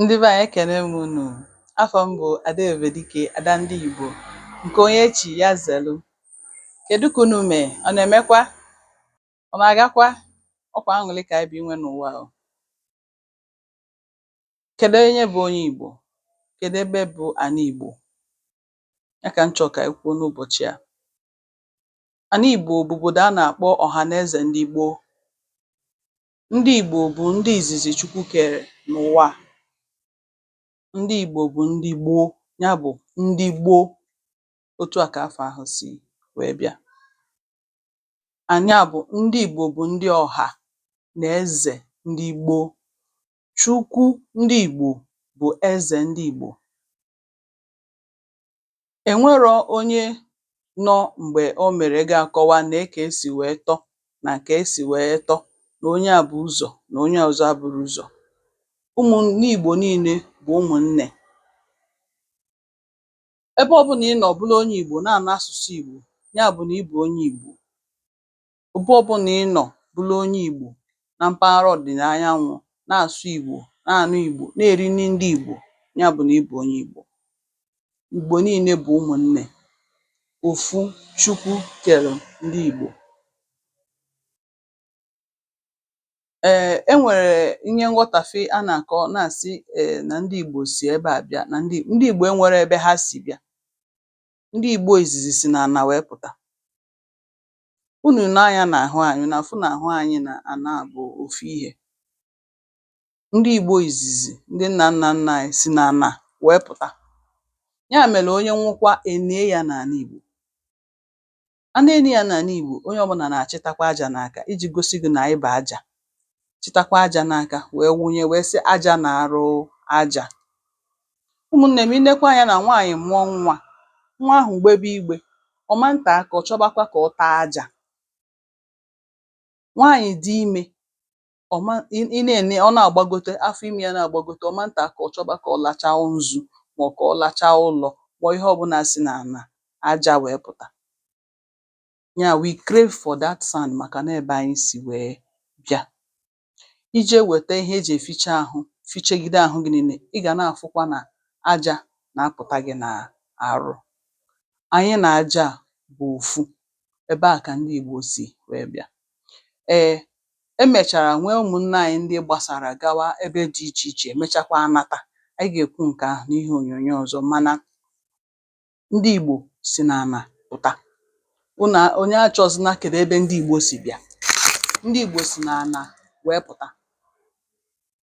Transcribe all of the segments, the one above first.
Ndị be anyị, ekene m unu. Afọ m bụ Ada Ebubedike, Ada ndị Igbo, nke onye chi ya zelu. Kedu ka unu mee? Ọ na-emekwa? Ọ na-agakwa? Ọkwa aṅụlị ka anyị bụ inwe n'ụwa o. Kedu onye bụ onye Igbo? Kedu ebe bụ ana Igbo? Ya ka m chọọ ka anyị kwuo n'ụbọchị a. Ana Igbo bụ obodo a na-akpọ Ọhaneze ndị gboo. Ndị Igbo bụ ndị izizi Chukwu kere n'ụwa a. Ndị Igbo bụ ndị gboo, ya bụ ndị gboo. Otu a ka afa ahụ si wee bịa. And ya bụ ndị Igbo bụ ndị ọha na eze ndị gboo. Chukwu ndị Igbo bụ eze ndị Igbo. Enwerọ onye nọ mgbe o mere ga-akọwa nee ka esi wee tọ na ka esi wee tọ, na onye a bụ ụzọ na onye ọzọ abụrọ ụzọ. Ụmụ ndị Igbo niile bụ ụmụnne. Ebe ọbụla ị nọ bụrụ onye Igbo na-anụ asụsụ Igbo, ya bụ na ị bụ onye Igbo. Ebe ọbụla ị nọ bụrụ onye Igbo na mpaghara ọdịda anyanwụ na-asụ Igbo, na-anụ Igbo, na-eri nni ndị Igbo, ya bụ na ị bụ onye Igbo. Igbo niile bụ ụmụnne. Ofu Chukwu kere ndị Igbo. Ee, e nwere ihe nghọtafe a na-akọ na-asị ee na ndị Igbo si ebe a bịa, na ndị Igbo enwero ebe ha si bịa. Ndị Igbo izizi si n'ana wee pụta. Unu nee anya n'ahụ anyị, unu afụ na ahụ anyị na ana bụ ofu ihe. Ndị Igbo izizi, ndị nna nna nna anyị si n'ana wee pụta. Ya mere onye nwụkwa, e nie ya n'ala Igbo. A na-eni ya n'ala Igbo, onye ọbụla na-achịtakwa aja n'aka iji gosi gị na anyị bụ aja. Chịtakwa aja n'aka wee wụnye wee sị aja na-arụ aja. Ụmụnne m, i nekwa anya na nwaanyị mụọ nwa, nwa ahụ gbebe igbe, ọ ma nte aka ọ chọbakwa ka ọ taa aja. Nwaanyị dị ime, ọ ma ị na-ene ọ na-agbagote, afọ ime ya na-agbagote, ọ ma nte aka ọ chọba ka ọ lachaa nzu ma ọ ka ọ lachaa ụlọ ma ihe ọbụla si n'ana aja wee pụta. Ya we crave for that sand maka na ebe anyị si wee bịa. I jee weta ihe eji eficha ahụ, fichegide ahụ gị niile, ị ga na-afụkwa na aja na-apụta gị n'arụ. Anyị na aja a bụ ofu. Ebe a ka ndị Igbo si wee bịa. Ee, e mechara nwee ụmụnne anyị ndị gbasara gawa ebe dị iche iche, mechakwa nata. Anyị ga-ekwu nke ahụ n'ihe onyonyo ọzọ, mana ndị Igbo si n'ana pụta. Unu onye achọzina kedu ebe ndị Igbo si bịa. Ndị Igbo si n'ana wee pụta.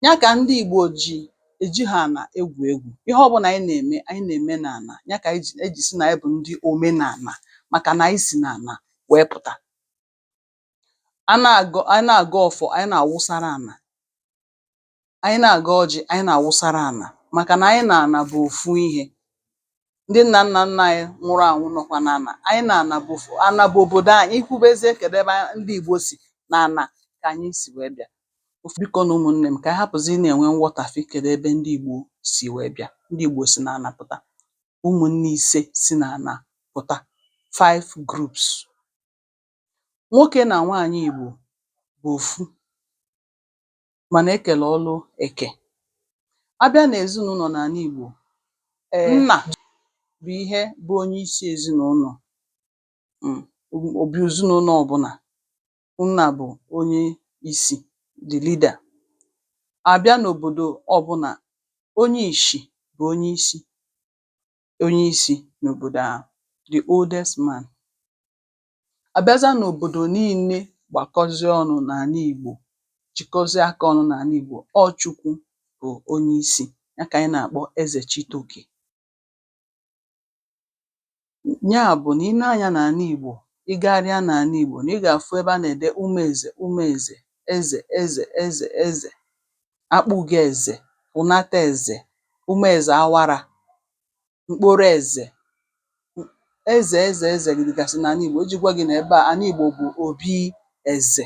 Ya ka ndị Igbo ji eji ha ana egwu egwu. Ihe ọbụla anyị na-eme, anyị na-eme n'ana. Ya ka anyị ji eji sị na anyị bụ ndị omenala maka na anyị si n'ana wee pụta. A na-agọ ọfọ, anyị na-awụsara ana. Anyị na-agọ ọjị, anyị na-awụsara ana maka na anyị na ana bụ ofu ihe. Ndị nna nna nna anyị nwụrụ anwụ nọkwa n'ana. Anyị na ana bụ ofu. Ana bụ obodo anyị. Ikwubezie kedu ebe ndị Igbo si, n'ana ka anyị si wee bịa. Biko nụ ụmụnne m, ka anyị hapụzi ị na-enwe nghọtafe kedu ebe ndị Igbo si wee bịa. Ndị Igbo si n'ana pụta. Ụmụnne ise si n'ana pụta. Five groups. Nwoke na nwaanyị Igbo bụ ofu mana ekele ọlụ eke. A bịa n'ezinụlọ n'ala Igbo, nna bụ ihe bụ onyeisi ezinụlọ obi ezinụlọ ọbụla. Nna bụ onye isi, the leader. A bịa n'obodo ọbụla, onye ishi bụ onye isi n'obodo ahụ, the oldest man. A bịazịa n'obodo niile gbakọzie ọnụ n'ala Igbo, jikọzie aka ọnụ n'ala Igbo, ọ Chukwu bụ onyeisi. Ya ka anyị na-akpọ Eze Chitoke. Ya bụ na i nee anya n'ala Igbo, ị gagharịa n'ala Igbo na ị ga-afụ ebe a na-ede ụmụ eze, ụmụ eze, eze, eze, eze, eze, akpụgo eze, hụnata eze, ụmụ eze awara, mkporo eze, eze, eze, eze dịgasị n'ala Igbo iji gwa gị na ebe a ala Igbo bụ obi eze.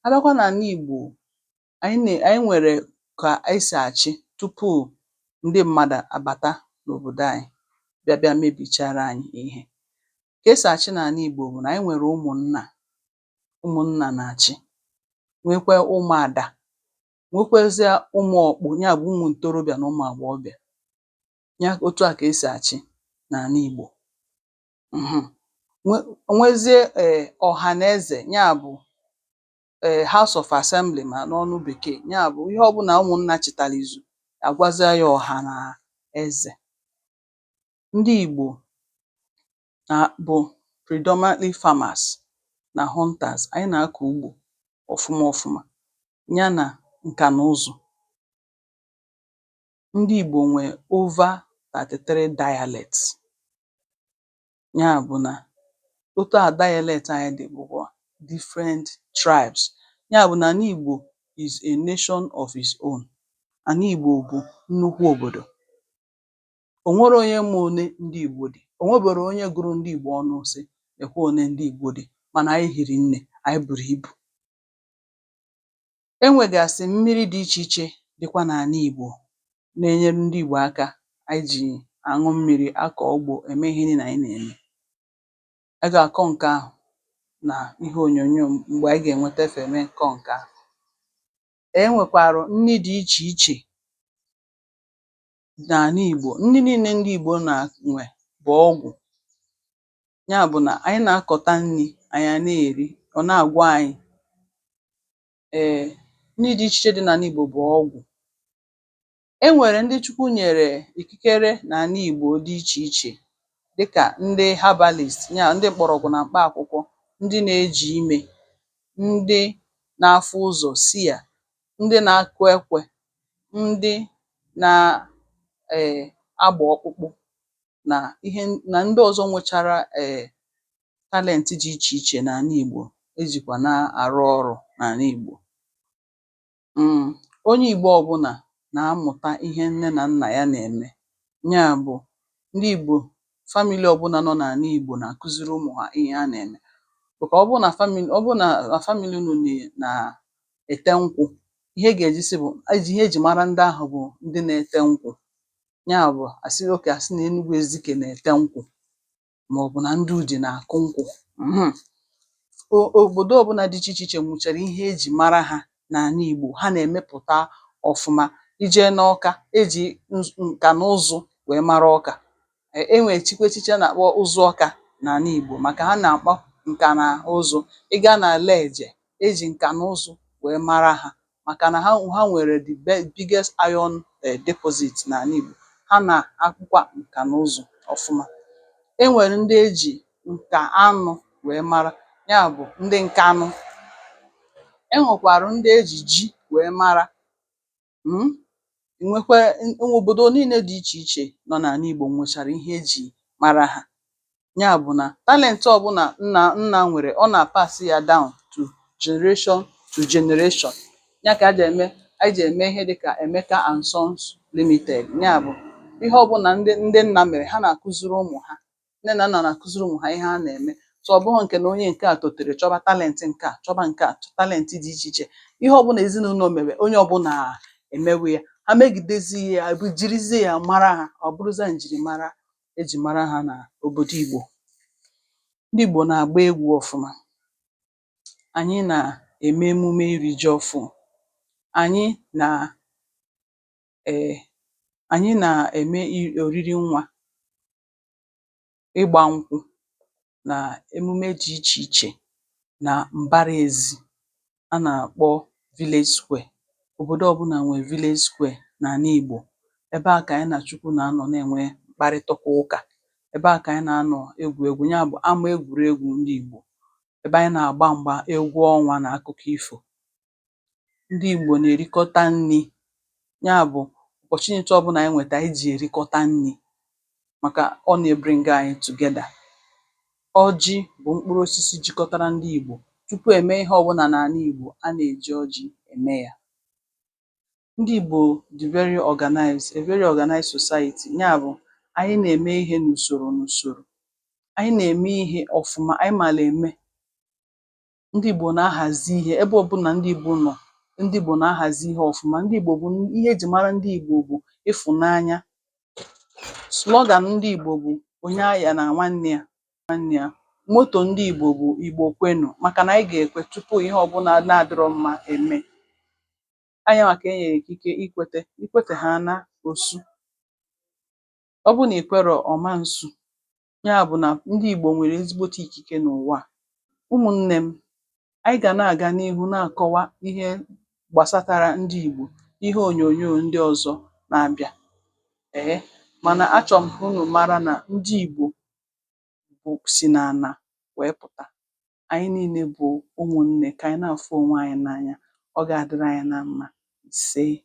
A bịakwa n'ala Igbo, anyị nwere ka esi achị tupu ndị mmadụ abata n'obodo anyị bịa bịa mebichara anyị ihe. Ka esi achị n'ala Igbo bụ na anyị nwere ụmụnna, ụmụnna na-achị, nwekwa ụmụada. Nwekwazịa ụmụ ọkpụ, ya bụ̀ ụmụ̀ ntorobịà nà ụmụ̀ àgbọghọbịà. Ya otu à kà esì àchị n'àna Ìgbò. Nwe nwezie ọ̀hànezè, ya bụ̀ House of Assembly mà n'ọnụ bèkee, ya bụ̀ ihe ọbụnà ụmụ̀nnà chị̀tàrà ìzù àgwazịa ya ọ̀hà nà ezè. Ndị Ìgbò nà bụ̀ predominantly farmers na hunters. Ànyị nà-akọ̀ ugbò ọ̀fụma ọ̀fụma, ya nà ǹkà nà ụzụ̀. Ndị Ìgbò nwè over 33 dialects. Ya bụ̀ nà otu a dialect anyị dị̀ bụ̀kwà different tribes. Ya bụ̀ nà àna Ìgbò is a nation of its own. Àna Ìgbò bụ̀ nnukwu òbòdò. Ò nwero onye ma one ndị Ìgbò dị̀. Ò nwebero onye gụrụ ndị Ìgbò ọnụ sị nekwa one ndị Ìgbò dị, mànà ànyị hiri nne, ànyị bùrù ibù. E nwègàsị̀ mmiri dị ichè ichè dịkwa n'àna Ìgbò na-enyere ndị Ìgbò aka ànyị jì àṅụ mmiri, akọ̀ ugbò, ème ihe niine ànyị nà-ème. A gà-àkọ ǹkè ahụ̀ nà ihe ònyònyo m m̀gbè ànyị gà-ènwete efè mee kọọ ǹkè ahụ̀. E nwèkwàrụ̀ nni dị ichè ichè n'àna Ìgbò. Nni niine ndị Ìgbò nà nwè bụ̀ ọgwụ̀. Ya bụ̀ nà ànyị nà-akọ̀ta nni ànyị à na-èri, ọ̀ na-àgwọ anyị. Nni dị ichè ichè dị n'àna Ìgbò bụ̀ ọgwụ̀. E nwèrè ndị Chukwu nyèrè ìkikere n'àna Ìgbò dị ichè ichè dịkà ndị herbalist, nya ndị mkpọrọgwụ na mkpa akwụkwọ, ndị na-eji ime, ndị na-afụ ụzọ̀ seer, ndị na-akụ ekwe, ndị na agba ọkpụkpụ na ihe na ndị ọzọ nwechara talent dị ichè ichè n'àna Ìgbò ejìkwà na-àrụ ọrụ̇ n'àna Ìgbò. Onye Ìgbo ọbụnà nà-amụ̀ta ihe nne nà nnà ya nà-ème. Nya bụ̀ ndị Ìgbò family ọbụna nọ n'àna Ìgbò nà-àkụziri ụmụ̀ ha ihe ha nà-ème. Màkà ọ bụrụ nà family ọ bụrụ nà na family unu nà ete nkwụ, ihe e gà-èji sị bụ̀ eji ihe ejì mara ndị ahụ̀ bụ̀ ndị na-ete nkwụ. Nya bụ̀ àsị okay àsị nà Enugu Ezike nà-ète nkwụ màọ̀bụ̀ nà ndị Udi nà-àkụ nkwụ. Òbòdo ọbụna dị ichè ichè ichè nwèchàrà ihe ejì mara ha n'àna Ìgbò ha nà-èmepụ̀ta ọ̀fụma. I jee n'Ọka, ejì ǹkà na ụzụ wee mara Ọka. E nwè chikwa echichi a nà-àkpọ ụzụ Ọka n'àna Ìgbò màkà ha nà-àkpọ ǹkà nà ụzụ. Ị gaa nà Àlaeje, ejì ǹkà na ụzụ wee mara ha màkà nà ha ha nwèrè the biggest iron deposit n'àna Ìgbò. Ha nà-akpụkwa ǹkà na ụzụ ọ̀fụma. E nwèrè ndị ejì ǹkà anụ̇ wee mara, ya bụ̀ ndị Nkanụ. E nwèkwàrà ndị ejì ji wee mara. um Nwekwe obodo niine dị ichè ichè nọ n'àna Ìgbò nwèchàrà ihe ejì mara ha. Ya bụ̀ nà talent ọbụnà nna nna nwèrè, ọ nà-pass ya down to generation to generation. Ya kà a jì ème ànyị jì ème ihe dịkà Emeka and Sons Limited. Ya bụ̀ ihe ọbụnà ndị ndị nnà mèrè ha nà-àkụziri ụmụ̀ ha. Nne nà nnà nà-àkụziri ụmụ̀ ha ihe ha nà-ème. So ọ bụghọ ǹkè nà onye ǹke à tòtèrè chọba talent ǹke à chọba ǹke à talent dị ichè ichè. Ihe ọbụnà èzinụlọ mèwè onye ọbụnà èmewe ya. Ha megidezie ya jirizie ya mara ha, ọ bụrụzie ǹjìrìmara ejì mara ha nà òbòdo Ìgbò. Ndị Ìgbò nà-àgba egwu̇ ọ̀fụma. Ànyị nà-ème emume iri ji ọfụụ. Ànyị nà um ànyị nà-ème òriri nwȧ, ịgbȧ nkwụ nà emume dị ichè ichè nà m̀bara ezi a nà-àkpọ village square. Òbòdo ọbụnà nwè village square n'àna Ìgbò. Ebe a kà ànyị nà Chukwu nà-anọ̀ na-ènwe mkparịtụka ụkà. Ebe a kà ànyị nà-anọ̀ egwù egwu, ya bụ̀ ama egwùregwu ndị Ìgbò. Ebe anyị nà-àgba m̀gba, egwu ọnwa nà akụkọ ifò. Ndị Ìgbò nà-èrikọta nni, ya bụ̀ opportunity ọbụnà ànyị nwètè ànyị jì èrikọta nni màkà ọ nà-ebring anyị together. Ọjị bụ̀ mkpụrụ osisi jikọtara ndị Ìgbò. Tupu ème ihe ọbụnà n'àna Ìgbò, a nà-èji ọjị ème ya. Ndị Ìgbò dị very organized, a very organized society. Ya bụ̀ ànyị nà-ème ihe n'ùsòrò n'ùsòrò. Ànyị nà-ème ihe ọ̀fụma, ànyị màlà ème. Ndị Ìgbò nà-ahàzi ihe ebe ọbụnà ndị Ìgbò nọ̀, ndị Ìgbò nà-ahàzi ihe ọ̀fụma. Ndị Ìgbò bụ̀ ihe ejì mara ndị Ìgbò bụ̀ ịfụ̀nanya. Slogan ndị Ìgbò bụ̀ onye aghana nwanne ya nwanne ya. Motto ndị Ìgbò bụ̀ Ìgbò kwenụ màkà nà ànyị gà-èkwe tupu ihe ọbụna na-adịrọ mma eme. Ọ yanwa ka e nyere ikike ikwete, ikwete ha na osu. Ọ bụrụ na i kwerọ, ọ ma nsu. Ya bụ na ndị Igbo nwere ezigbote ikike n'ụwa a. Ụmụnne m, anyị ga na-aga n'ihu na-akọwa ihe gbasatara ndị Igbo n'ihe onyonyo ndị ọzọ na-abịa. Ee, mana achọrọ m ka unu mara na ndị Igbo bụ si n'ana wee pụta. Anyị niile bụ ụmụnne, ka anyị na-afụ onwe anyị n'anya. Ọ ga-adịrị anyị na mma. Isee.